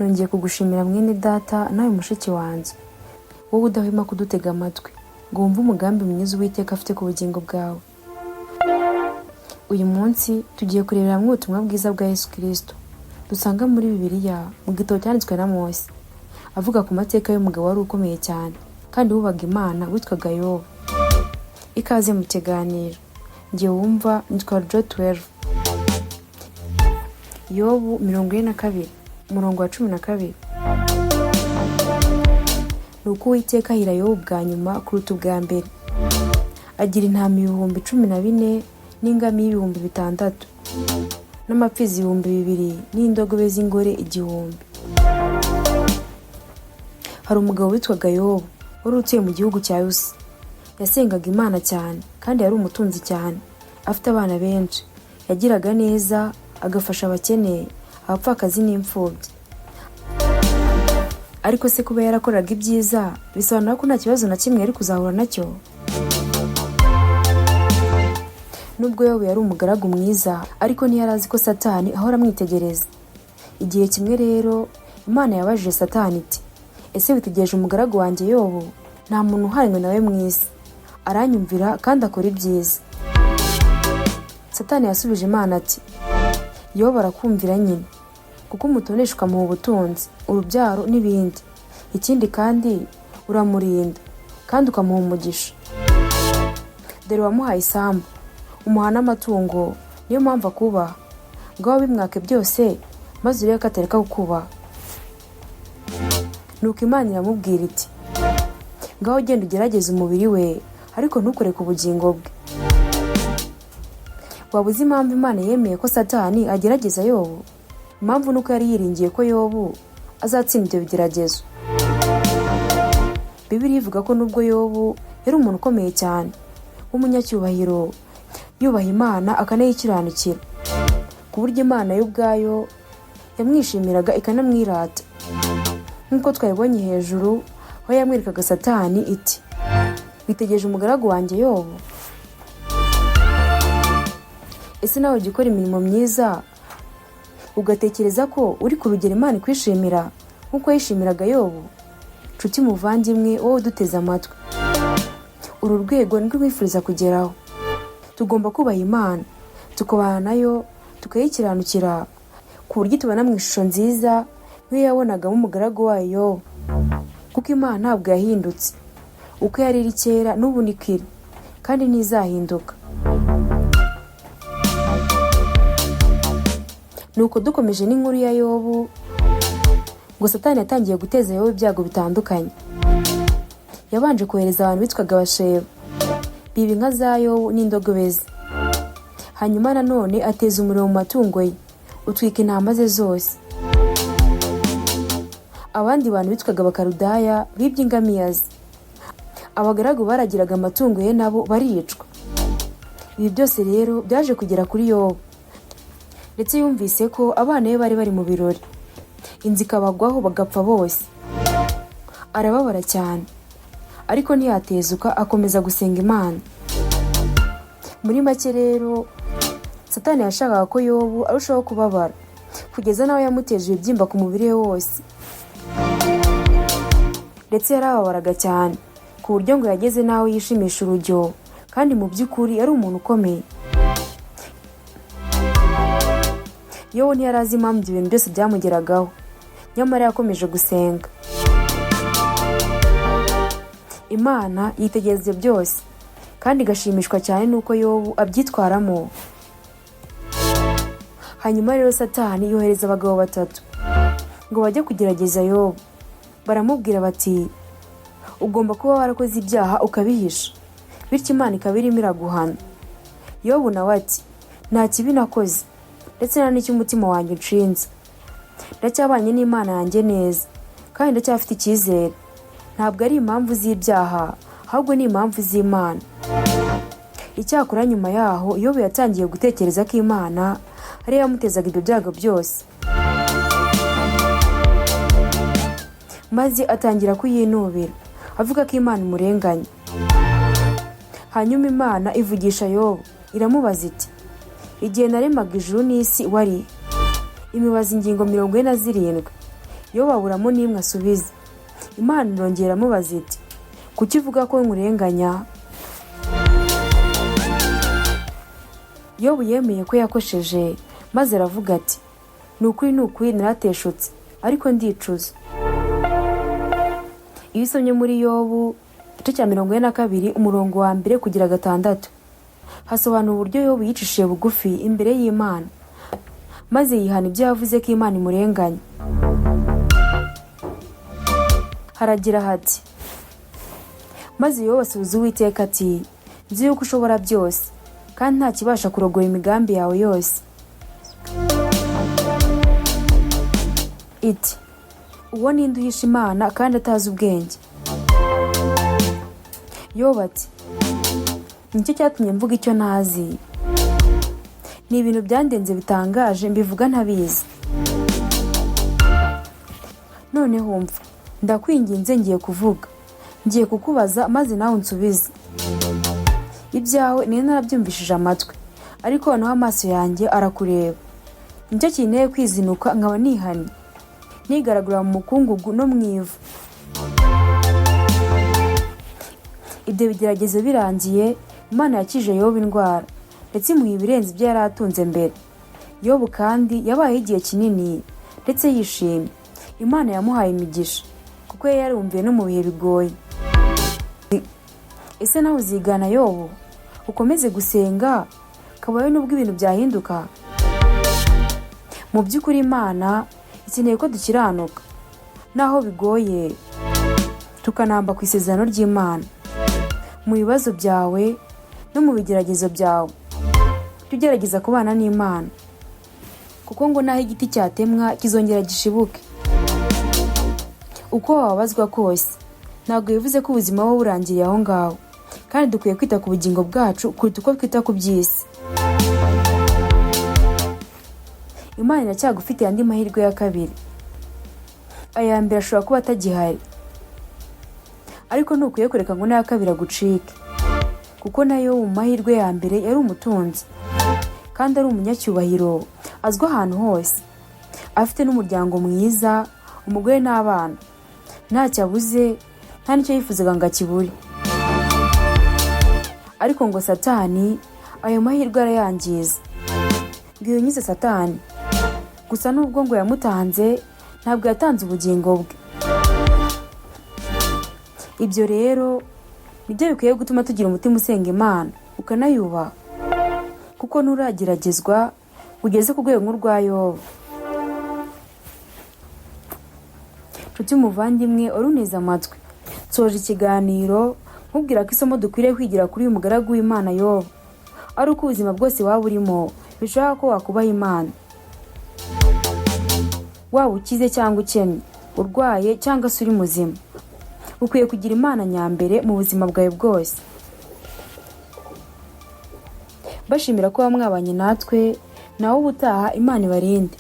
Nongeye kugushimira mwene data nawe mushiki wanjye, wowe udahwema kudutega amatwi ngo wumve umugambi mwiza Uwiteka afite ku bugingo bwawe. Uyu munsi tugiye kurebera hamwe ubutumwa bwiza bwa Yesu Kristo dusanga muri Bibiliya mu gitabo cyanditswe na Mose, avuga ku mateka y'umugabo wari ukomeye cyane kandi wubaga Imana witwaga Yobu. Ikaze mu kiganiro, njye wumva nitwa Jo 12. Yobu 42 umurongo wa 12. Ni uko Uwiteka ahira Yobu bwa nyuma kuruta ubwa mbere, agira intama 14,000 n'ingamiya 6000 n'amapfizi 2000 n'indogobe z'ingore 1000. Hari umugabo witwaga Yobu wari utuye mu gihugu cya Usi. Yasengaga Imana cyane kandi yari umutunzi cyane, afite abana benshi. Yagiraga neza, agafasha abakene, abapfakazi n'imfubyi. Ariko se kuba yarakoraga ibyiza bisobanura ko nta kibazo na kimwe yari kuzahura nacyo? Nubwo Yobu yari umugaragu mwiza, ariko ntiyari azi ko Satani ahora amwitegereza. Igihe kimwe rero Imana yabajije Satani iti: "Ese witegereje umugaragu wanjye Yobu? Nta muntu uhanywe nawe mu isi, aranyumvira kandi akora ibyiza." Satani yasubije Imana ati: "Yobu arakumvira nyine, kuko umutonesha ukamuha ubutunzi, urubyaro n'ibindi. Ikindi kandi uramurinda kandi ukamuha umugisha. Dore wamuhaye isambu, umuha n'amatungo, niyo mpamvu akubaha. Ngaho bimwake byose maze urebe ko atareka kukubaha." Nuko Imana iramubwira iti: "Ngaho genda ugerageze umubiri we, ariko ntukore ku bugingo bwe." Waba uzi impamvu Imana yemeye ko Satani agerageza Yobu? Impamvu ni uko yari yiringiye ko Yobu azatsinda ibyo bigeragezo. Bibiliya ivuga ko nubwo Yobu yari umuntu ukomeye cyane w'umunyacyubahiro, yubaha Imana akanayikiranukira, ku buryo Imana yo ubwayo yamwishimiraga ikanamwirata, nk'uko twabibonye hejuru aho yamwerekaga Satani iti: "Witegereje umugaragu wanjye Yobu?" Ese nawe ujya ukora imirimo myiza ugatekereza ko uri ku rugero Imana ikwishimira nk'uko yishimiraga Yobu? Nshuti muvandimwe, wowe uduteze amatwi, uru rwego nirwo rwifuriza kugeraho. Tugomba kubaha Imana, tukabana nayo, tukayikiranukira, ku buryo tubona mu ishusho nziza nk'iyo yabonagamo umugaragu wayo, kuko Imana ntabwo yahindutse. Uko yari iri kera n'ubu niko iri, kandi ntizahinduka. Nuko dukomeje n'inkuru ya Yobu, ngo Satani yatangiye guteza Yobu ibyago bitandukanye. Yabanje kohereza abantu bitwaga Abasheba, biba inka za Yobu n'indogobe ze. Hanyuma nanone ateza umuriro mu matungo ye, utwika intama ze zose. Abandi bantu bitwaga Abakarudaya bibye ingamiya ze. Abagaragu baragiraga amatungo ye nabo baricwa. Ibi byose rero byaje kugera kuri Yobu, ndetse yumvise ko abana be bari bari mu birori, inzu ikabagwaho bagapfa bose. Arababara cyane, ariko ntiyatezuka, akomeza gusenga Imana. Muri make rero, Satani yashakaga ko Yobu arushaho kubabara, kugeza n'aho yamuteje ibibyimba ku mubiri we wose. Ndetse yarababaraga cyane ku buryo ngo yageze n'aho yishimisha urujyo, kandi mu by'ukuri yari umuntu ukomeye. Yobu ntiyari azi impamvu ibyo bintu byose byamugeragaho, nyamara yakomeje gusenga. Imana yitegereza ibyo byose kandi igashimishwa cyane n'uko Yobu abyitwaramo. Hanyuma rero Satani yohereza abagabo batatu ngo bajye kugerageza Yobu. Baramubwira bati: "Ugomba kuba warakoze ibyaha ukabihisha, bityo Imana ikaba irimo iraguhana." Yobu nawe ati: "Nta kibi nakoze, ndetse nta n'icyo umutima wanjye unshinze. Ndacyabanye n'Imana yanjye neza kandi ndacyafite icyizere. Ntabwo ari impamvu z'ibyaha, ahubwo ni impamvu z'Imana." Icyakora nyuma yaho Yobu yatangiye gutekereza ko Imana ariyo yamutezaga ibyo byago byose, maze atangira kuyinubira, avuga ko Imana imurenganya. Hanyuma Imana ivugisha Yobu, iramubaza iti: "Igihe naremaga ijuru n'isi wari?" Imibaza ingingo 47. Yobu aburamo n'imwe asubiza. Imana irongera amubaza iti: "Kuki uvuga ko nkurenganya?" Yobu yemeye ko yakosheje, maze aravuga ati: "Ni ukuri, ni ukuri, narateshutse, ariko ndicuza." Iyo usomye muri Yobu igice cya 42, umurongo wa 1 kugera 6, hasobanura uburyo Yobu yicishije bugufi imbere y'Imana, maze yihana ibyo yavuze ko Imana imurenganya. Haragira hati: "Maze Yobu asubiza Uwiteka ati: 'Nzi yuko ushobora byose, kandi nta kibasha kurogoya imigambi yawe yose.' Iti: 'Uwo ninde uhisha Imana kandi atazi ubwenge?' Yobu ati: 'Nicyo cyatumye mvuga icyo ntazi, ni ibintu byandenze bitangaje, mbivuga ntabizi. Noneho mva, ndakwinginze, ngiye kuvuga, ngiye kukubaza, maze nawe unsubize. Ibyawe niyo narabyumvishije amatwi, ariko noneho amaso yanjye arakureba. Nicyo kinteye kwizinuka, nkaba nihannye, nigaragura mu mukungugu no mu ivu.'" Ibyo bigeragezo birangiye, Imana yakije Yobu indwara, ndetse imuha ibirenze ibyo yari atunze mbere. Yobu kandi yabayeho igihe kinini ndetse yishimye. Imana yamuhaye imigisha kuko yari yarumviye no mu bihe bigoye. Ese nawe uzigana Yobu, ukomeze gusenga kabaye nubwo ibintu byahinduka? Mu by'ukuri Imana ikeneye ko dukiranuka naho bigoye, tukanamba ku isezerano ry'Imana. Mu bibazo byawe no mu bigeragezo byawe, jya ugerageza kubana n'Imana, kuko ngo naho igiti cyatemwa kizongera gishibuke. Uko wababazwa kose, ntabwo bivuze ko ubuzima buba burangiriye aho ngaho, kandi dukwiye kwita ku bugingo bwacu kuruta uko twita ku by'isi. Imana iracyagufitiye andi mahirwe ya kabiri. Aya mbere ashobora kuba atagihari, ariko ntukwiye kureka ngo n'aya kabiri agucike, kuko nayo mu mahirwe ya mbere yari umutunzi kandi ari umunyacyubahiro, azwi ahantu hose, afite n'umuryango mwiza, umugore n'abana, ntacyo abuze, nta n'icyo yifuzaga ngo akibure. Ariko ngo Satani ayo mahirwe arayangiza, ngo yunyize Satani. Gusa nubwo ngo yamutanze, ntabwo yatanze ubugingo bwe. Ibyo rero nibyo bikwiye gutuma tugira umutima usenga Imana ukanayubaha, kuko nturageragezwa ugeze ku rwego nk'urwa Yobu. Nshuti muvandimwe waruneze amatwi, nsoje ikiganiro nkubwira ko isomo dukwiriye kwigira kuri uyu mugaragu w'Imana Yobu ari uko ubuzima bwose waba urimo bishoboka ko wakubaha Imana, waba ukize cyangwa ukennye, urwaye cyangwa se uri muzima, ukwiye kugira Imana nyambere mu buzima bwawe bwose. Bashimira ko mwabanye natwe, nawe ubutaha Imana ibarinde.